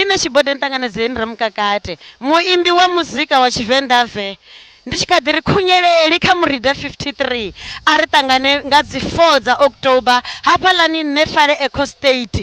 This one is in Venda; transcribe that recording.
Ndi nṋe Tshibode Nṱanganedzeni Ramukakate, muimbi wa muzika wa Tshivenḓa ve. Ndi tshi kha ḓi ri khunyeleli kha Murida 53. A ri ṱangane nga dzi 4 dza October hafhaḽani Nefale Eco State.